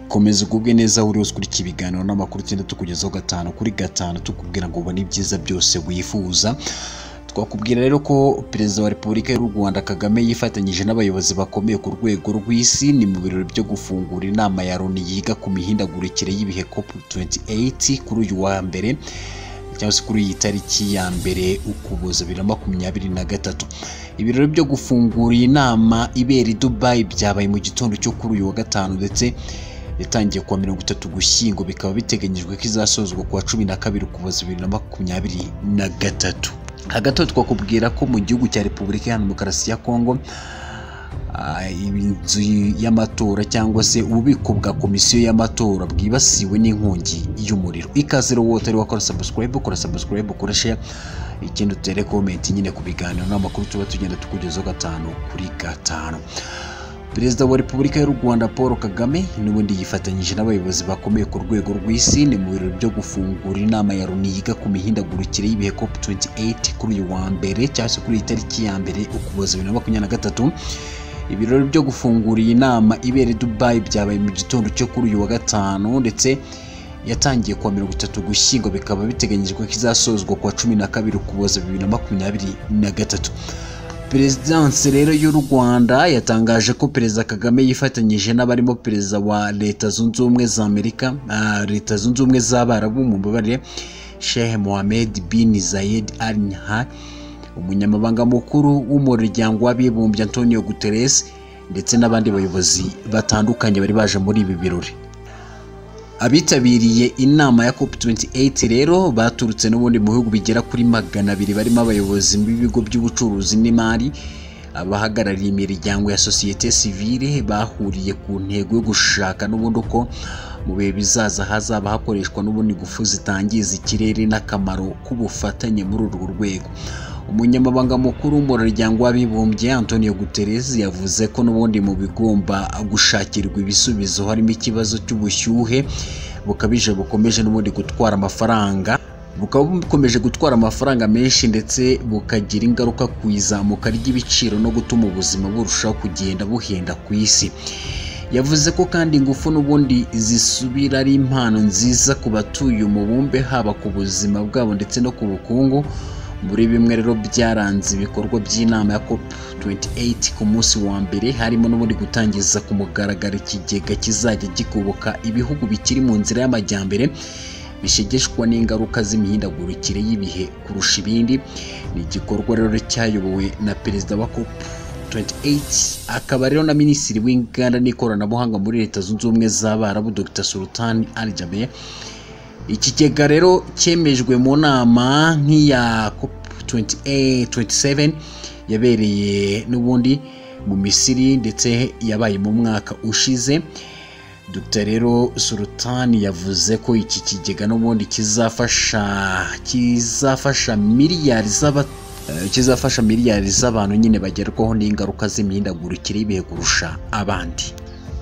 Komeza ugubwe neza aho uri hose kuri iki biganiro n'amakuru tugenda tukugezaho gatanu kuri gatanu, tukubwira ngo ubone ibyiza byose wifuza. Twakubwira rero ko Perezida wa Repubulika y'u Rwanda Kagame yifatanyije n'abayobozi bakomeye ku rwego rw'isi ni mu birori byo gufungura inama ya Loni yiga ku mihindagurikire y'ibihe COP28 kuri uyu wa mbere, cyangwa se kuri iyi tariki ya mbere Ukuboza 2023. Ibirori byo gufungura iyi nama ibera i Dubai byabaye mu gitondo cyo kuri uyu wa gatanu, ndetse yatangiye kuwa 30 Ugushyingo, bikaba biteganyijwe ko izasozwa kuwa 12 Ukuboza 2023. Hagati aho twakubwira ko mu gihugu cya Repubulika Iharanira Demokarasi ya Kongo, inzu y'amatora cyangwa se ububiko bwa komisiyo y'amatora bwibasiwe n'inkongi y'umuriro. Ikaze rero wowe utari wakora subscribe, kora subscribe, ukore share, ikindi utere comment nyine ku biganiro n'amakuru tuba tugenda tukugezaho gatanu kuri gatanu. Perezida wa Repubulika y'u Rwanda Paul Kagame n'ubundi yifatanyije n'abayobozi bakomeye ku rwego rw'isi ni mu birori byo gufungura inama ya Loni yiga ku mihindagurikire y'ibihe COP28 kuri uyu wa mbere, cyangwa se kuri iyi tariki ya mbere Ukuboza 2023. Ibirori byo gufungura iyi nama ibera i Dubai byabaye mu gitondo cyo kuri uyu wa gatanu, ndetse yatangiye kuwa 30 Ugushyingo, bikaba biteganyijwe ko izasozwa kuwa 12 Ukuboza 2023. Perezidansi rero y'u Rwanda yatangaje ko Perezida Kagame yifatanyije n'abarimo Perezida wa Leta Zunze Ubumwe za Amerika, Leta Zunze Ubumwe z'Abarabu mu mbabarire, Sheikh Mohammed bin Zayed Al Nahyan, umunyamabanga mukuru w'umuryango w'abibumbye Antonio Guterres, ndetse n'abandi bayobozi batandukanye bari baje muri ibi birori. Abitabiriye inama ya COP28 rero baturutse n'ubundi mu bihugu bigera kuri 200, barimo abayobozi b'ibigo by'ubucuruzi n'imari, abahagarariye imiryango ya sosiyete sivile, bahuriye ku ntego yo gushaka n'ubundi uko mu bihe bizaza hazaba hakoreshwa n'ubundi ingufu zitangiza ikirere n'akamaro k'ubufatanye muri urwo rwego. Umunyamabanga mukuru w'umuryango w'abibumbye Antonio Guterres yavuze ko n'ubundi mu bigomba gushakirwa ibisubizo harimo ikibazo cy'ubushyuhe bukabije bukomeje n'ubundi gutwara amafaranga, bukaba bukomeje gutwara amafaranga menshi, ndetse bukagira ingaruka ku izamuka ry'ibiciro no gutuma ubuzima burushaho kugenda buhenda ku isi. Yavuze ko kandi ingufu n'ubundi zisubira ari impano nziza ku batuye umubumbe, haba ku buzima bwabo ndetse no ku bukungu. Muri bimwe rero byaranze ibikorwa by'inama ya COP28 ku munsi wa mbere, harimo n'ubundi gutangiza ku mugaragaro ikigega kizajya gigoboka ibihugu bikiri mu nzira y'amajyambere bishegeshwa n'ingaruka z'imihindagurikire y'ibihe kurusha ibindi. Ni igikorwa rero cyayobowe na Perezida wa COP28, akaba rero na Minisitiri w'Inganda n'ikoranabuhanga muri Leta Zunze Ubumwe z'Abarabu Dr Sultan Al Jaber. Ikigega rero cyemejwe mu nama nk'iya COP27 yabereye n'ubundi mu Misiri, ndetse yabaye mu mwaka ushize. Dr rero Sultan yavuze ko iki kigega n'ubundi kizafasha miliyari z'abantu nyine bagerwaho n'ingaruka z'imihindagurikire y'ibihe kurusha abandi.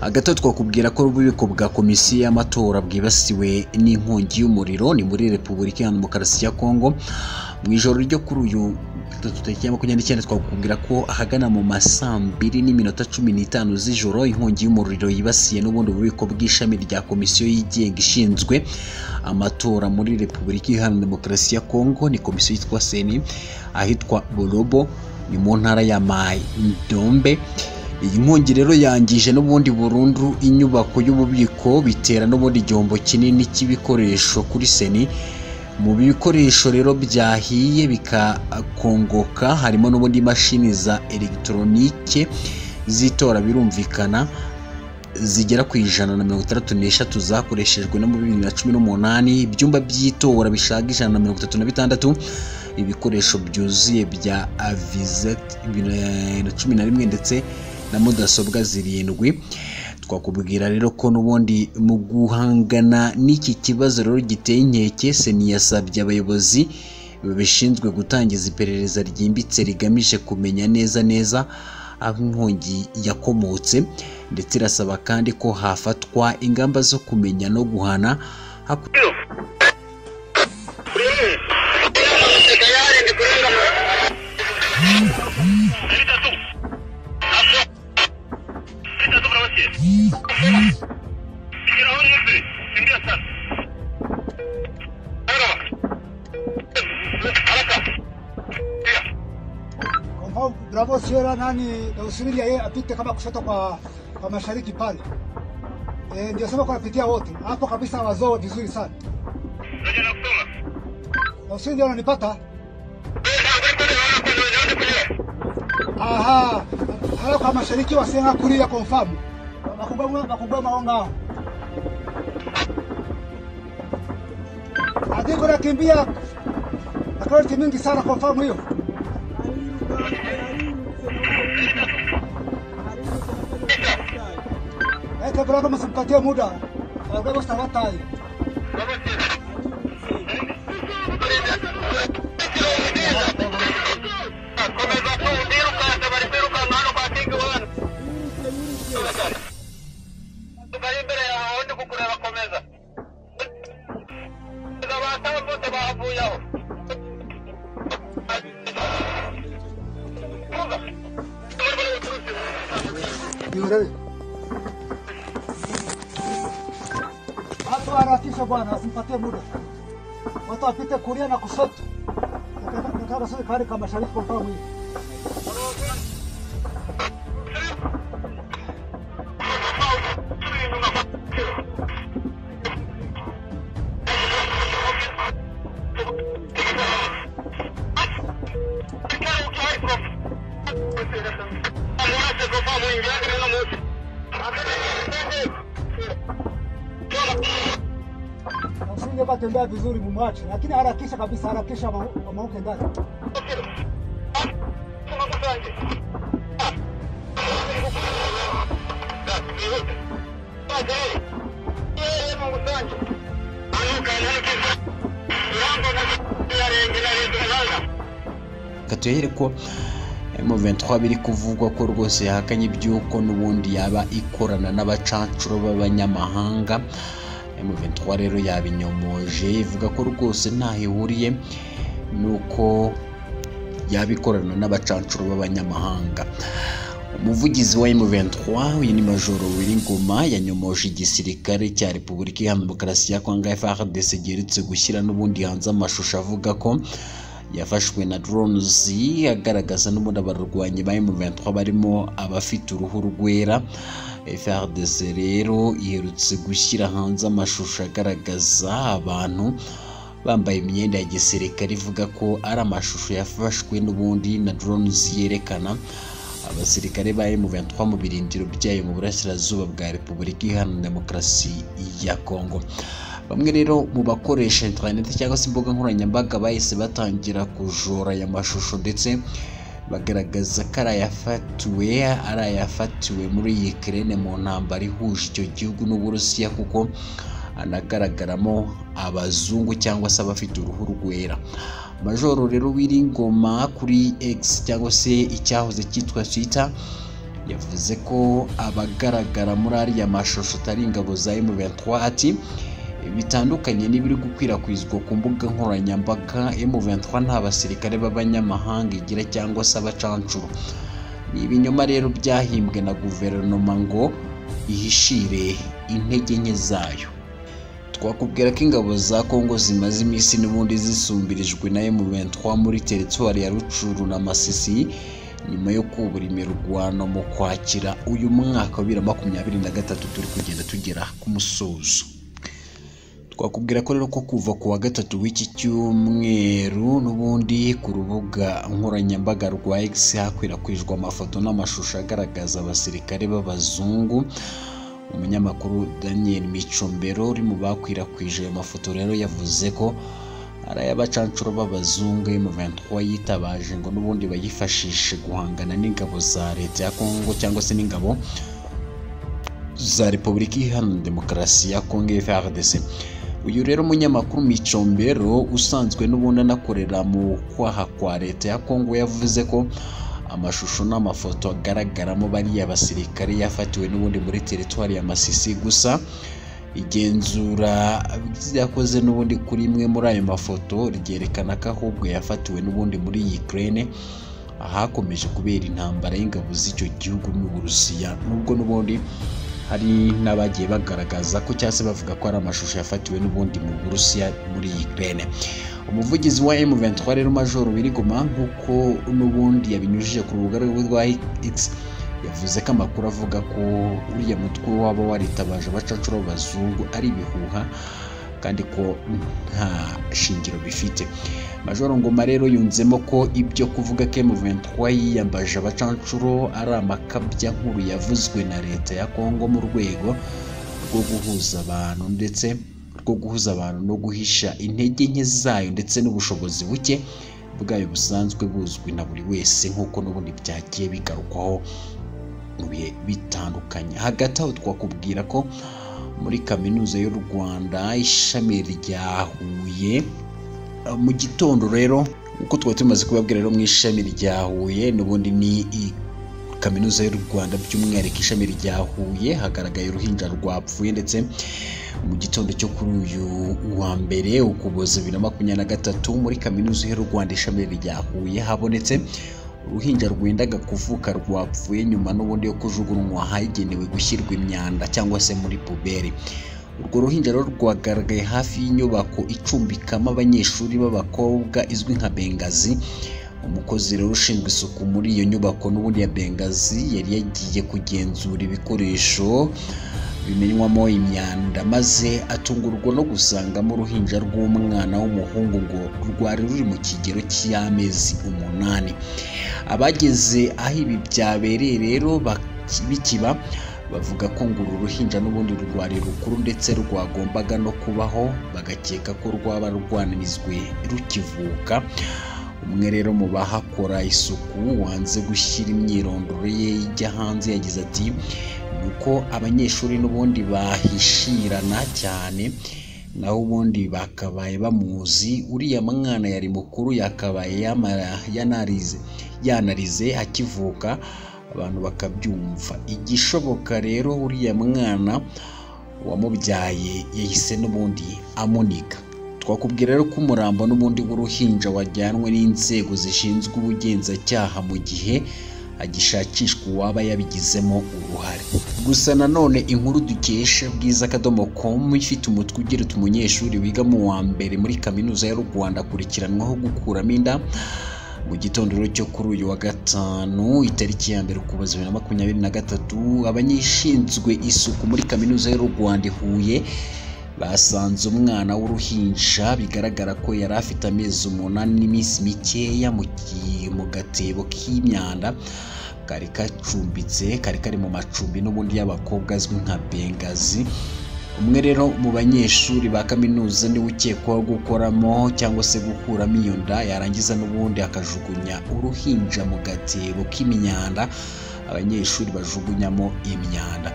Hagati aho twakubwira ko ububiko bwa komisiyo y'amatora bwibasiwe n'inkongi y'umuriro ni muri Repubulika Iharanira Demokarasi ya Kongo. Mu ijoro ryo kuri uyu tariki ya 29 twakubwira ko ahagana mu ma saa 2:15 z'ijoro inkongi y'umuriro yibasiye n'ubundi bubiko bw'ishami rya komisiyo yigenga ishinzwe amatora muri Repubulika Iharanira Demokarasi ya Kongo, ni komisiyo yitwa CENI, ahitwa Bolobo ni mu ntara ya Mai-Ndombe. Iyi nkongi rero yangije n'ubundi burundu inyubako y'ububiko, bitera n'ubundi igihombo kinini cy'ibikoresho kuri CENI. Mu bikoresho rero byahiye bikakongoka harimo n'ubundi imashini za elegitoronike z'itora, birumvikana zigera ku 163 zakoreshejwe no mu 2018, ibyumba by'itora bishaga 136, ibikoresho byuzuye bya avizet 2011 ndetse na mudasobwa 7. Twakubwira rero ko n'ubundi mu guhangana n'iki kibazo rero giteye inkeke, CENI yasabye abayobozi babishinzwe gutangiza iperereza ryimbitse rigamije kumenya neza neza aho inkongi yakomotse, ndetse irasaba kandi ko hafatwa ingamba zo kumenya no guhana. Sierra nani na usiria yeye apite kama kushoto kwa mashariki pale. Ndio sema kwa kupitia wote. Hapo kabisa wazoo vizuri sana. Na usiria unanipata? Aha, hala kwa mashariki wasenga kulia confirm. Makubwa maonga. Adiko nakimbia. Akawati mingi sana confirm hiyo. Ete bravo msimpatie muda. Bravo stawata. Watu harakisha bwana, asimpatie muda. Watu wapite kulia na kushoto. Nataka sasa kare kama mashariki kwa mfano hii. Tembea vizuri mumwache, lakini harakisha kabisa, harakisha mauke ndani. Katuhere ko M23 biri kuvugwa ko rwose yahakanye ibyuko n'ubundi yaba ikorana n'abacancuro b'abanyamahanga. M23 rero yabinyomoje ivuga ko rwose ntaho ihuriye nuko yabikorana n'abacancuro b'abanyamahanga. Umuvugizi wa M23 uyu ni Majoro Wiringoma yanyomoje igisirikare cya Repubulika Iharanira Demokarasi ya Kongo FARDC giherutse gushyira n'ubundi hanze amashusho avuga ko yafashwe na drones agaragaza n'ubundi abarwanyi ba M23 barimo abafite uruhu rwera. FARDC rero iherutse gushyira hanze amashusho agaragaza abantu bambaye imyenda ya gisirikare ivuga ko ari amashusho yafashwe n'ubundi na drones yerekana abasirikare ba M23 mu birindiro byayo mu burasirazuba bwa Repubulika Iharanira Demokarasi ya Kongo. Bamwe rero mu bakoresha internet cyangwa se imbuga nkoranyambaga bahise batangira kujora aya mashusho ndetse bagaragaza ko arayafatiwe muri Ukraine mu ntambara ihuje icyo gihugu n'Uburusiya, kuko anagaragaramo abazungu cyangwa se abafite uruhu rwera. Majoro rero Wiringoma kuri X cyangwa se icyahoze cyitwa Twitter yavuze ko abagaragara muri ariya mashusho atari ingabo za M23, ati bitandukanye n'ibiri gukwirakwizwa ku mbuga nkoranyambaga, M23 nta basirikare b'abanyamahanga igira cyangwa se abacancuro. Ni ibinyoma rero byahimbwe na guverinoma ngo ihishire intege nke zayo. Twakubwira ko ingabo za Kongo zimaze iminsi n'ubundi zisumbirijwe na M23 muri teritwari ya Rucuru na Masisi nyuma yo kubura imirwano mu kwakira uyu mwaka wa 2023 turi kugenda tugera ku musozo. Twakubwira ko rero ko kuva ku wa gatatu w'iki cyumweru n'ubundi ku rubuga nkoranyambaga rwa X hakwirakwijwe amafoto n'amashusho agaragaza abasirikare b'abazungu. Umunyamakuru Daniel Micombero uri mu bakwirakwije ayo mafoto rero yavuze ko ari ay'abacancuro b'abazungu M23 yitabaje ngo n'ubundi bayifashishe guhangana n'ingabo za leta ya Kongo cyangwa se n'ingabo za Repubulika Iharanira Demokarasi ya Kongo FARDC. Uyu rero umunyamakuru Micombero usanzwe n'ubundi anakorera mu kwaha kwa leta ya Kongo yavuze ko amashusho n'amafoto agaragaramo bariya basirikare yafatiwe n'ubundi muri teritwari ya Masisi. Gusa igenzura ryakoze n'ubundi kuri imwe muri ayo mafoto ryerekana ko ahubwo yafatiwe n'ubundi muri Ukraine ahakomeje kubera intambara y'ingabo z'icyo gihugu n'Uburusiya, nubwo n'ubundi hari n'abagiye bagaragaza ko cyangwa se bavuga ko ari amashusho yafatiwe n'ubundi mu Burusiya muri Ukraine. Umuvugizi wa M23 rero Major Willy Ngoma, nk'uko n'ubundi yabinyujije ku rubuga rwe rwa X, yavuze ko amakuru avuga ko uriya mutwe waba waritabaje abacancuro b'abazungu ari ibihuha kandi ko nta shingiro bifite. Major Ngoma rero yunzemo ko ibyo kuvuga ko M23 yiyambaje abacancuro ari amakabya nkuru yavuzwe na leta ya Kongo mu rwego rwo guhuza abantu ndetse rwo guhuza abantu no guhisha intege nke zayo ndetse n'ubushobozi buke bwayo busanzwe buzwi na buri wese, nk'uko n'ubundi byagiye bigarukwaho mu bihe bitandukanye. Hagati aho twakubwira ko muri kaminuza y'u Rwanda ishami rya Huye mu gitondo rero, uko twari tumaze kubabwira rero, mu ishami rya Huye n'ubundi ni kaminuza y'u Rwanda by'umwihariko ishami rya Huye, hagaragaye uruhinja rwapfuye ndetse mu gitondo cyo kuri uyu wa mbere Ukuboza 2023 muri kaminuza y'u Rwanda ishami rya Huye habonetse uruhinja rwendaga kuvuka rwapfuye nyuma n'ubundi yo kujugunywa ahagenewe gushyirwa imyanda cyangwa se muri puberi. Urwo ruhinja rero rwagaragaye hafi y'inyubako icumbikamo abanyeshuri b'abakobwa izwi nka Bengazi. Umukozi rero ushinzwe isuku muri iyo nyubako n'ubundi ya Bengazi yari yagiye kugenzura ibikoresho bimenywamo imyanda, maze atungurwa no gusangamo uruhinja rw'umwana w'umuhungu ngo rwari ruri mu kigero cy'amezi 8. Abageze aho ibi byabereye rero bikiba bavuga ko ngo uru ruhinja n'ubundi rwari rukuru ndetse rwagombaga no kubaho, bagakeka ko rwaba rwananizwe rukivuka. Umwe rero mu bahakora isuku wanze gushyira imyirondoro ye ijya hanze yagize ati: nuko abanyeshuri n'ubundi bahishirana cyane, naho ubundi bakabaye bamuzi, uriya mwana yari mukuru yakabaye yanarize akivuka abantu bakabyumva. Igishoboka rero uriya mwana wamubyaye yahise n'ubundi amuniga. Twakubwira rero ko umurambo n'ubundi w'uruhinja wajyanwe n'inzego zishinzwe ubugenzacyaha mu gihe agishakishwa uwaba yabigizemo uruhare. Gusa nanone inkuru dukesha bwiza.com ifite umutwe ugira uti: umunyeshuri wiga mu wa mbere muri kaminuza y'u Rwanda akurikiranwaho gukuramo inda. Mu gitondo cyo kuri uyu wa gatanu itariki ya 1 Ukuboza 2023, abanyishinzwe isuku muri kaminuza y'u Rwanda i Huye basanze umwana w'uruhinja bigaragara ko yari afite amezi 8 n'iminsi mikeya mu gatebo k'imyanda kari kacumbitse, kari kari mu macumbi n'ubundi y'abakobwa azwi nka Bengazi. Umwe rero mu banyeshuri ba kaminuza niwe ukekwaho gukoramo cyangwa se gukuramo iyo nda, yarangiza n'ubundi akajugunya uruhinja mu gatebo k'imyanda abanyeshuri bajugunyamo imyanda.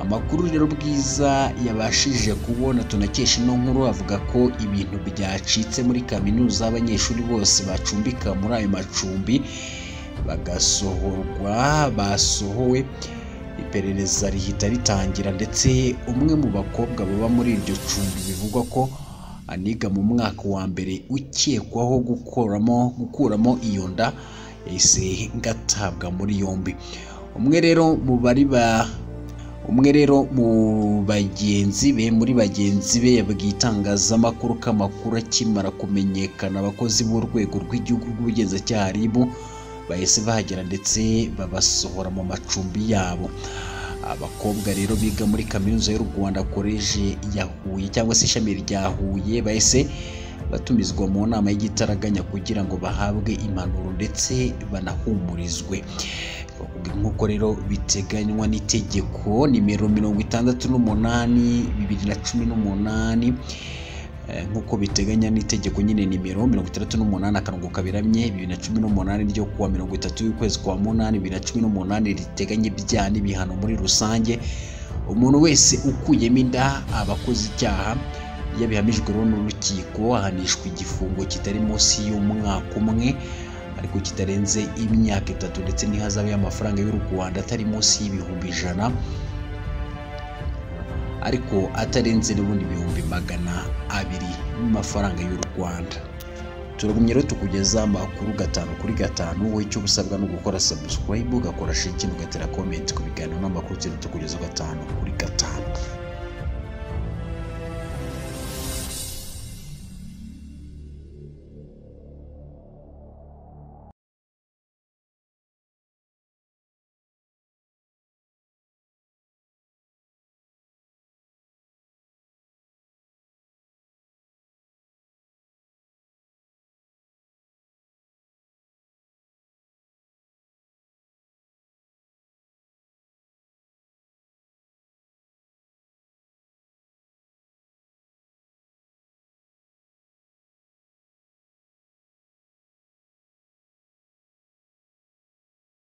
Amakuru rero Bwiza yabashije kubona tunakesha ino nkuru avuga ko ibintu byacitse muri kaminuza, abanyeshuri bose bacumbika muri ayo macumbi bagasohorwa, basohowe iperereza rihita ritangira, ndetse umwe mu bakobwa baba muri iryo cumbi bivugwa ko aniga mu mwaka wa mbere ukekwaho gukuramo iyo nda yahise ngatabwa muri yombi. Umwe rero mu bagenzi be muri bagenzi be yabwiye itangazamakuru ko amakuru akimara kumenyekana abakozi b'urwego rw'igihugu rw'ubugenzacyaha RIB bahise bahagera ndetse babasohora mu macumbi yabo. Abakobwa rero biga muri kaminuza y'u Rwanda College ya Huye cyangwa se ishami rya Huye bahise batumizwa mu nama y'igitaraganya kugira ngo bahabwe impanuro ndetse banahumurizwe. Nk'uko rero biteganywa n'itegeko nimero 68/2018, nk'uko biteganya n'itegeko nyine nimero 68/2018 ryo kuwa 30 y'ukwezi kwa 8 2018 riteganya ibyaha n'ibihano muri rusange. Umuntu wese ukuyemo inda aba akoze icyaha, iyo abihamijwe rero n'urukiko ahanishwa igifungo kitari munsi y'umwaka umwe ariko kitarenze imyaka 3 ndetse n'ihazabu y'amafaranga y'u Rwanda atari munsi y'100,000 ariko atarenze n'ubundi 200,000 y'amafaranga y'u Rwanda. Turagumye rero tukugeza amakuru 5 kuri 5. Wowe icyo usabwa no gukora subscribe, ugakora share, ugatera comment ku biganiro n'amakuru tukugeza 5 kuri 5.